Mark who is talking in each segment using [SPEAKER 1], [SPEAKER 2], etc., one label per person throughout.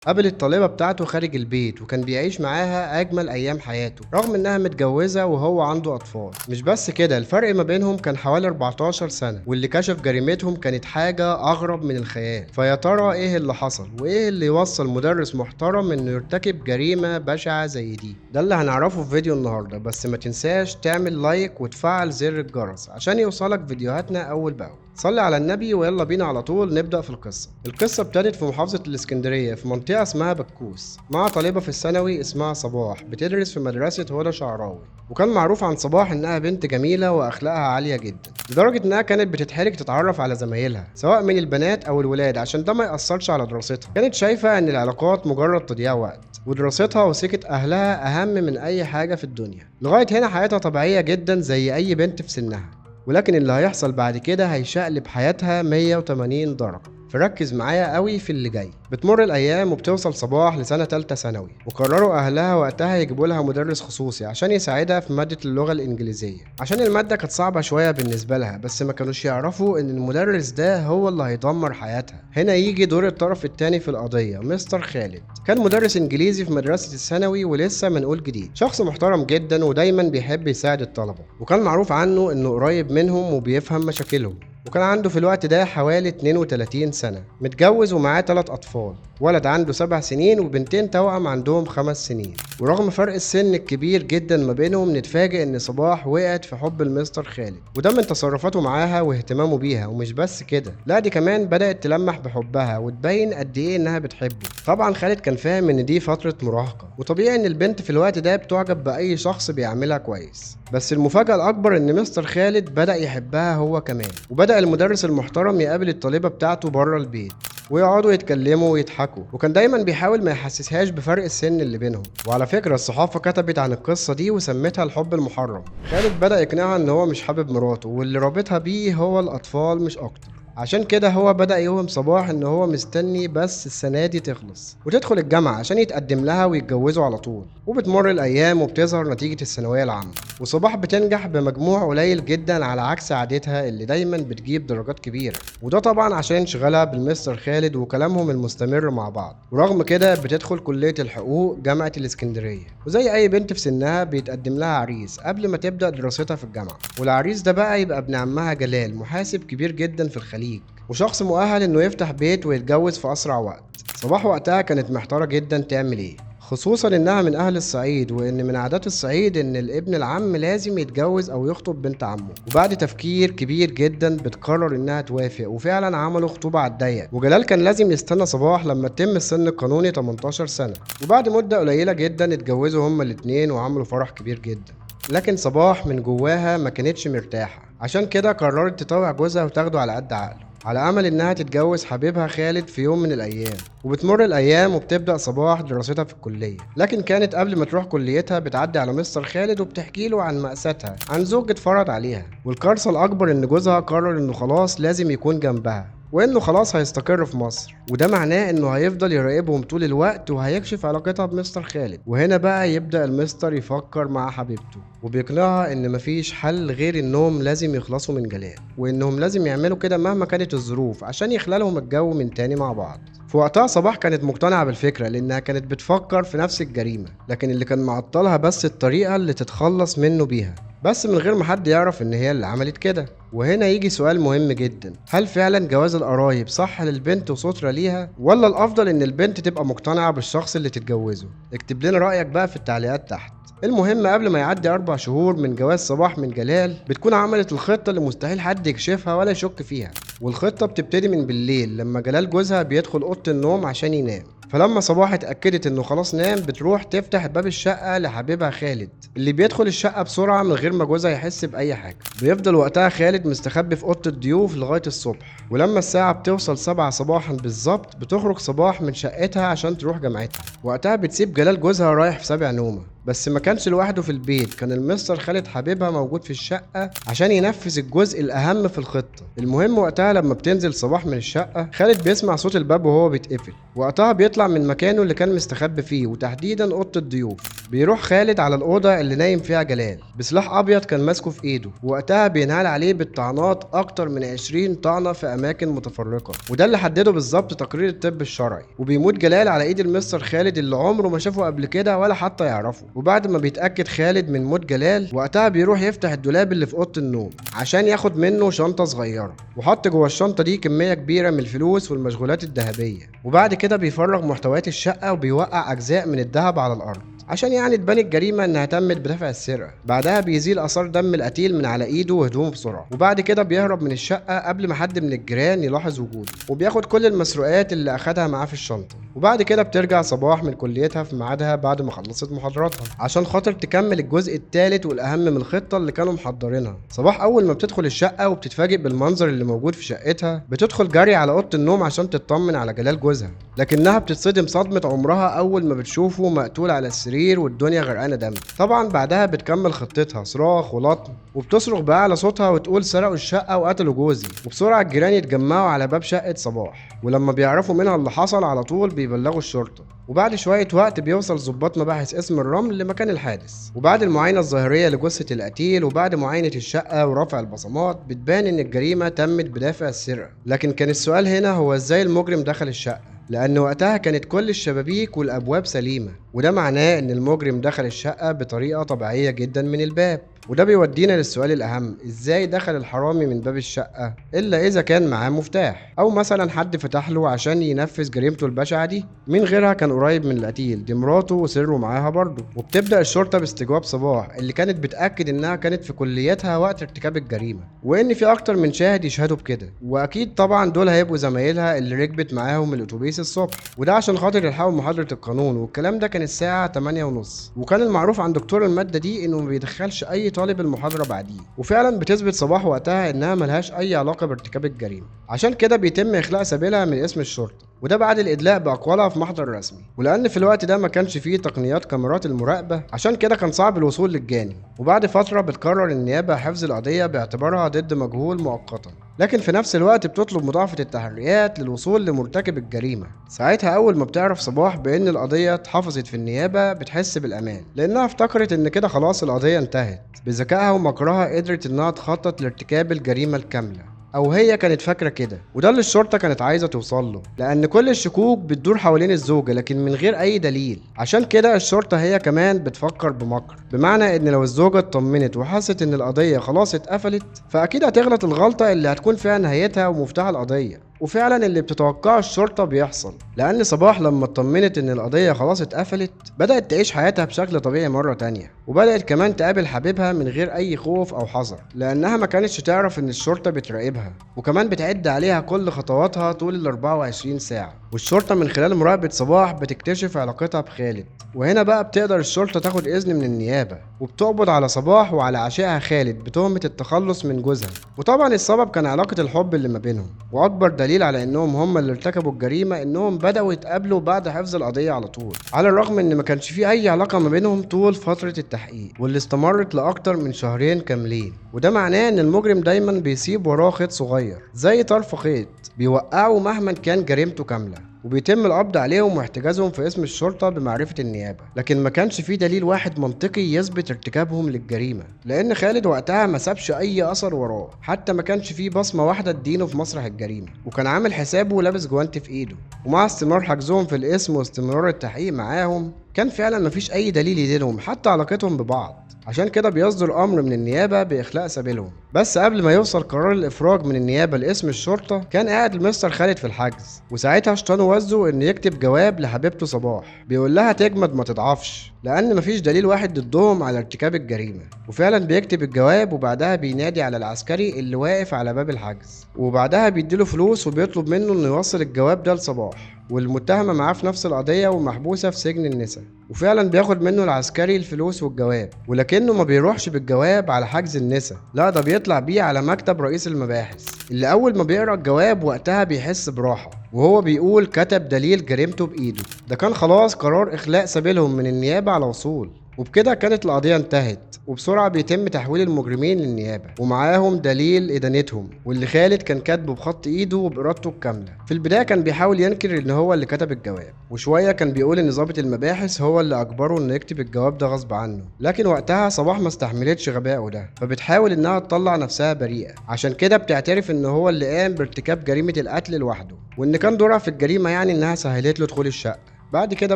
[SPEAKER 1] قابل الطالبة بتاعته خارج البيت وكان بيعيش معاها أجمل أيام حياته رغم إنها متجوزة وهو عنده أطفال. مش بس كده، الفرق ما بينهم كان حوالي 14 سنة، واللي كشف جريمتهم كانت حاجة أغرب من الخيال. فيا ترى إيه اللي حصل وإيه اللي يوصل مدرس محترم إنه يرتكب جريمة بشعة زي دي؟ ده اللي هنعرفه في فيديو النهاردة، بس ما تنساش تعمل like وتفعل زر الجرس عشان يوصلك فيديوهاتنا أول بأول. صلي على النبي ويلا بينا على طول نبدأ في القصة. القصة ابتدت في محافظة الإسكندرية في منطقة اسمها بكوس، مع طالبة في الثانوي اسمها صباح بتدرس في مدرسة هدى شعراوي. وكان معروف عن صباح إنها بنت جميلة وأخلاقها عالية جدا، لدرجة إنها كانت بتتحرج تتعرف على زمايلها سواء من البنات أو الولاد عشان ده ما يأثرش على دراستها. كانت شايفة إن العلاقات مجرد تضييع وقت، ودراستها وثقة أهلها أهم من أي حاجة في الدنيا. لغاية هنا حياتها طبيعية جدا زي أي بنت في سنها، ولكن اللي هيحصل بعد كده هيشقلب حياتها 180 درجة، فركز معايا قوي في اللي جاي. بتمر الايام وبتوصل صباح لسنة تالتة ثانوي، وقرروا اهلها وقتها يجيبوا لها مدرس خصوصي عشان يساعدها في مادة اللغة الانجليزية، عشان المادة كانت صعبة شوية بالنسبة لها، بس ما كانوش يعرفوا ان المدرس ده هو اللي هيدمر حياتها. هنا يجي دور الطرف الثاني في القضية، مستر خالد. كان مدرس انجليزي في مدرسة الثانوي ولسه منقول جديد، شخص محترم جدا ودايما بيحب يساعد الطلبة، وكان معروف عنه انه قريب منهم وبيفهم مشاكلهم. وكان عنده في الوقت ده حوالي 32 سنة، متجوز ومعاه 3 أطفال، ولد عنده 7 سنين وبنتين توأم عندهم 5 سنين. ورغم فرق السن الكبير جدا ما بينهم، نتفاجئ ان صباح وقعت في حب المستر خالد، وده من تصرفاته معاها واهتمامه بيها. ومش بس كده، لا دي كمان بدأت تلمح بحبها وتبين قد ايه انها بتحبه. طبعا خالد كان فاهم ان دي فترة مراهقة، وطبيعي ان البنت في الوقت ده بتعجب بأي شخص بيعملها كويس. بس المفاجأة الأكبر ان مستر خالد بدأ يحبها هو كمان، وبدأ المدرس المحترم يقابل الطالبة بتاعته بره البيت ويقعدوا يتكلموا ويضحكوا، وكان دايما بيحاول ما يحسسهاش بفرق السن اللي بينهم. وعلى فكرة الصحافة كتبت عن القصة دي وسمتها الحب المحرم. خالد بدأ يقنعها ان هو مش حابب مراته واللي رابطها بيه هو الأطفال مش أكتر، عشان كده هو بدأ يوهم صباح ان هو مستني بس السنة دي تخلص وتدخل الجامعة عشان يتقدم لها ويتجوزوا على طول. وبتمر الأيام وبتظهر نتيجة الثانوية العامة، وصباح بتنجح بمجموع قليل جدا على عكس عادتها اللي دايما بتجيب درجات كبيرة، وده طبعا عشان انشغالها بالمستر خالد وكلامهم المستمر مع بعض. ورغم كده بتدخل كلية الحقوق جامعة الإسكندرية، وزي أي بنت في سنها بيتقدم لها عريس قبل ما تبدأ دراستها في الجامعة. والعريس ده بقى يبقى ابن عمها جلال، محاسب كبير جدا في الخليج وشخص مؤهل انه يفتح بيت ويتجوز في اسرع وقت. صباح وقتها كانت محتارة جدا تعمل ايه، خصوصا انها من اهل الصعيد، وان من عادات الصعيد ان الابن العم لازم يتجوز او يخطب بنت عمه. وبعد تفكير كبير جدا بتقرر انها توافق، وفعلا عملوا خطوبة على الضيق. وجلال كان لازم يستنى صباح لما تتم السن القانوني 18 سنة، وبعد مدة قليلة جدا اتجوزوا هما الاتنين وعملوا فرح كبير جدا. لكن صباح من جواها ما كانتش مرتاحة، عشان كده قررت تطوع جوزها وتاخده على قد عقله، على امل انها تتجوز حبيبها خالد في يوم من الايام. وبتمر الايام وبتبدا صباح دراستها في الكلية، لكن كانت قبل ما تروح كليتها بتعدي على مستر خالد وبتحكي له عن مأساتها، عن زوج اتفرض عليها. والكارثه الاكبر ان جوزها قرر انه خلاص لازم يكون جنبها، وانه خلاص هيستقر في مصر، وده معناه انه هيفضل يراقبهم طول الوقت وهيكشف علاقتها بمستر خالد. وهنا بقى يبدأ المستر يفكر مع حبيبته، وبيقنعها ان مفيش حل غير انهم لازم يخلصوا من جلال، وانهم لازم يعملوا كده مهما كانت الظروف عشان يخلالهم الجو من تاني مع بعض. في وقتها صباح كانت مقتنعة بالفكرة لانها كانت بتفكر في نفس الجريمة، لكن اللي كان معطلها بس الطريقة اللي تتخلص منه بيها، بس من غير ما حد يعرف ان هي اللي عملت كده. وهنا يجي سؤال مهم جدا، هل فعلا جواز القرايب صح للبنت وسترة ليها، ولا الافضل ان البنت تبقى مقتنعة بالشخص اللي تتجوزه؟ اكتب لنا رأيك بقى في التعليقات تحت. المهم قبل ما يعدي 4 شهور من جواز صباح من جلال، بتكون عملت الخطة اللي مستحيل حد يكشفها ولا يشك فيها. والخطة بتبتدي من بالليل لما جلال جوزها بيدخل أوضة النوم عشان ينام. فلما صباح اتأكدت انه خلاص نام، بتروح تفتح باب الشقة لحبيبها خالد اللي بيدخل الشقة بسرعة من غير ما جوزها يحس بأي حاجة. بيفضل وقتها خالد مستخبي في أوضة الضيوف لغاية الصبح، ولما الساعة بتوصل 7 صباحا بالظبط بتخرج صباح من شقتها عشان تروح جامعتها. وقتها بتسيب جلال جوزها رايح في 7 نومة. بس ما كانش لوحده في البيت، كان المستر خالد حبيبها موجود في الشقة عشان ينفذ الجزء الأهم في الخطة. المهم وقتها لما بتنزل صباح من الشقة، خالد بيسمع صوت الباب وهو بيتقفل، وقتها بيطلع من مكانه اللي كان مستخبي فيه وتحديدا أوضة الضيوف. بيروح خالد على الأوضة اللي نايم فيها جلال بسلاح أبيض كان ماسكه في إيده، وقتها بينهال عليه بالطعنات أكتر من 20 طعنة في أماكن متفرقة، وده اللي حدده بالظبط تقرير الطب الشرعي. وبيموت جلال على إيد المستر خالد اللي عمره ما شافه قبل كده ولا حتى يعرفه. وبعد ما بيتأكد خالد من موت جلال، وقتها بيروح يفتح الدولاب اللي في أوضة النوم عشان ياخد منه شنطة صغيرة، وحط جوه الشنطة دي كمية كبيرة من الفلوس والمشغولات الذهبية. وبعد كده بيفرغ محتويات الشقة وبيوقع أجزاء من الذهب على الأرض عشان يعني تبان الجريمة انها تمت بدافع السرقة. بعدها بيزيل اثار دم القتيل من على ايده وهدومه بسرعة، وبعد كده بيهرب من الشقة قبل ما حد من الجيران يلاحظ وجوده، وبياخد كل المسروقات اللي اخدها معاه في الشنطة. وبعد كده بترجع صباح من كليتها في ميعادها بعد ما خلصت محاضراتها عشان خاطر تكمل الجزء الثالث والاهم من الخطة اللي كانوا محضرينها. صباح اول ما بتدخل الشقة وبتتفاجئ بالمنظر اللي موجود في شقتها، بتدخل جري على اوضة النوم عشان تطمن على جلال جوزها، لكنها بتتصدم صدمة عمرها اول ما بتشوفه مقتول على السرير والدنيا غرقانة دم. طبعا بعدها بتكمل خطتها صراخ ولطم، وبتصرخ بقى على صوتها وتقول سرقوا الشقة وقتلوا جوزي. وبسرعة الجيران يتجمعوا على باب شقه صباح، ولما بيعرفوا منها اللي حصل على طول بيبلغوا الشرطة. وبعد شوية وقت بيوصل ضباط مباحث اسم الرمل لمكان الحادث، وبعد المعاينة الظاهرية لجثه القتيل وبعد معاينة الشقة ورفع البصمات بتبان ان الجريمة تمت بدافع السرقة. لكن كان السؤال هنا هو ازاي المجرم دخل الشقة، لأن وقتها كانت كل الشبابيك والأبواب سليمة، وده معناه إن المجرم دخل الشقة بطريقة طبيعية جدا من الباب. وده بيودينا للسؤال الأهم، إزاي دخل الحرامي من باب الشقة إلا إذا كان معاه مفتاح، أو مثلا حد فتح له عشان ينفذ جريمته البشعة دي؟ مين غيرها كان قريب من القتيل؟ دي مراته وسره معاها برضه. وبتبدأ الشرطة باستجواب صباح اللي كانت بتأكد إنها كانت في كليتها وقت ارتكاب الجريمة، وإن في أكتر من شاهد يشهدوا بكده، وأكيد طبعا دول هيبقوا زمايلها اللي ركبت معاهم الأتوبيس الصبح، وده عشان خاطر يلحقوا محاضرة القانون. والكلام ده كان الساعة 8:30، وكان المعروف عن دكتور المادة دي إنه ما بيدخلش أي طالب المحاضرة بعديه. وفعلا بتثبت صباح وقتها إنها ملهاش أي علاقة بارتكاب الجريمة، عشان كده بيتم إخلاء سبيلها من اسم الشرطة، وده بعد الإدلاء بأقوالها في محضر رسمي. ولأن في الوقت ده ما كانش فيه تقنيات كاميرات المراقبة، عشان كده كان صعب الوصول للجاني. وبعد فترة بتقرر النيابة حفظ القضية باعتبارها ضد مجهول مؤقتا، لكن في نفس الوقت بتطلب مضاعفة التحريات للوصول لمرتكب الجريمة. ساعتها أول ما بتعرف صباح بأن القضية اتحفظت في النيابة بتحس بالأمان، لأنها افتكرت إن كده خلاص القضية انتهت. بذكائها ومكرها قدرت إنها تخطط لارتكاب الجريمة الكاملة، أو هي كانت فاكرة كده، وده اللي الشرطة كانت عايزة توصل له، لأن كل الشكوك بتدور حوالين الزوجة لكن من غير أي دليل. عشان كده الشرطة هي كمان بتفكر بمكر، بمعنى إن لو الزوجة اطمنت وحست إن القضية خلاص اتقفلت، فأكيد هتغلط الغلطة اللي هتكون فيها نهايتها ومفتاح القضية. وفعلا اللي بتتوقعه الشرطة بيحصل، لأن صباح لما اطمنت إن القضية خلاص اتقفلت بدأت تعيش حياتها بشكل طبيعي مرة تانية، وبدأت كمان تقابل حبيبها من غير أي خوف أو حذر، لأنها ما كانتش تعرف إن الشرطة بتراقبها، وكمان بتعد عليها كل خطواتها طول ال 24 ساعة. والشرطة من خلال مراقبة صباح بتكتشف علاقتها بخالد، وهنا بقى بتقدر الشرطة تاخد إذن من النيابة، وبتقبض على صباح وعلى عشيقها خالد بتهمة التخلص من جوزها. وطبعا السبب كان علاقة الحب اللي ما بينهم، وأكبر دليل على إنهم هم اللي ارتكبوا الجريمة إنهم بدأوا يتقابلوا بعد حفظ القضية على طول، على الرغم إن ما كانش فيه أي علاقة ما بينهم طول فترة التحقيق واللي استمرت لأكتر من شهرين كاملين. وده معناه إن المجرم دايما بيسيب وراه خيط صغير زي طرف خيط بيوقعه مهما كان جريمته كاملة، وبيتم القبض عليهم واحتجازهم في اسم الشرطة بمعرفة النيابة. لكن ما كانش فيه دليل واحد منطقي يثبت ارتكابهم للجريمة، لأن خالد وقتها ما سابش أي أثر وراه، حتى ما كانش فيه بصمة واحدة تدينه في مسرح الجريمة، وكان عامل حسابه لابس جوانتي في إيده. ومع استمرار حجزهم في الاسم واستمرار التحقيق معاهم كان فعلا ما فيش أي دليل يدينهم حتى علاقتهم ببعض، عشان كده بيصدر أمر من النيابة بإخلاء سبيلهم. بس قبل ما يوصل قرار الإفراج من النيابة لاسم الشرطة كان قاعد المستر خالد في الحجز، وساعتها شيطانه وزه إنه يكتب جواب لحبيبته صباح بيقول لها تجمد ما تضعفش، لأن مفيش دليل واحد ضدهم على ارتكاب الجريمة. وفعلا بيكتب الجواب، وبعدها بينادي على العسكري اللي واقف على باب الحجز، وبعدها بيديله فلوس وبيطلب منه إنه يوصل الجواب ده لصباح والمتهمة معاه في نفس القضية ومحبوسة في سجن النساء. وفعلا بياخد منه العسكري الفلوس والجواب، ولكنه ما بيروحش بالجواب على حجز النساء، لا ده بيطلع بيه على مكتب رئيس المباحث، اللي اول ما بيقرا الجواب وقتها بيحس براحة، وهو بيقول كتب دليل جريمته بايده. ده كان خلاص قرار اخلاء سبيلهم من النيابة على وصول. وبكده كانت القضية انتهت، وبسرعة بيتم تحويل المجرمين للنيابة ومعاهم دليل إدانتهم، واللي خالد كان كاتبه بخط إيده وبإرادته الكاملة. في البداية كان بيحاول ينكر إن هو اللي كتب الجواب، وشوية كان بيقول إن ضابط المباحث هو اللي أجبره إنه يكتب الجواب ده غصب عنه، لكن وقتها صباح ما استحملتش غبائه ده، فبتحاول إنها تطلع نفسها بريئة، عشان كده بتعترف إن هو اللي قام بارتكاب جريمة القتل لوحده، وإن كان دورها في الجريمة يعني إنها سهلت له دخول الشقة. بعد كده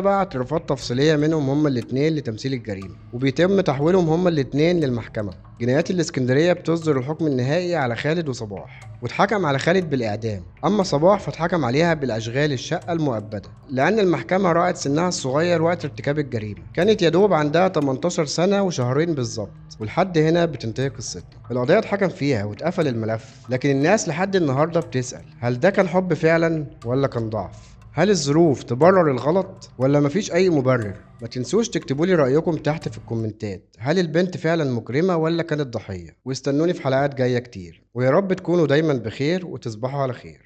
[SPEAKER 1] بقى اعترافات تفصيلية منهم هما الاتنين لتمثيل الجريمة، وبيتم تحويلهم هما الاتنين للمحكمة. جنايات الإسكندرية بتصدر الحكم النهائي على خالد وصباح، واتحكم على خالد بالإعدام، أما صباح فاتحكم عليها بالأشغال الشقة المؤبدة، لأن المحكمة رأت سنها الصغير وقت ارتكاب الجريمة، كانت يدوب عندها 18 سنة وشهرين بالظبط. ولحد هنا بتنتهي قصتنا. القضية اتحكم فيها واتقفل الملف، لكن الناس لحد النهاردة بتسأل، هل ده كان حب فعلا ولا كان ضعف؟ هل الظروف تبرر الغلط ولا مفيش أي مبرر؟ ما تنسوش تكتبولي رأيكم تحت في الكومنتات، هل البنت فعلا مجرمة ولا كانت ضحية؟ واستنوني في حلقات جاية كتير، ويا رب تكونوا دايما بخير وتصبحوا على خير.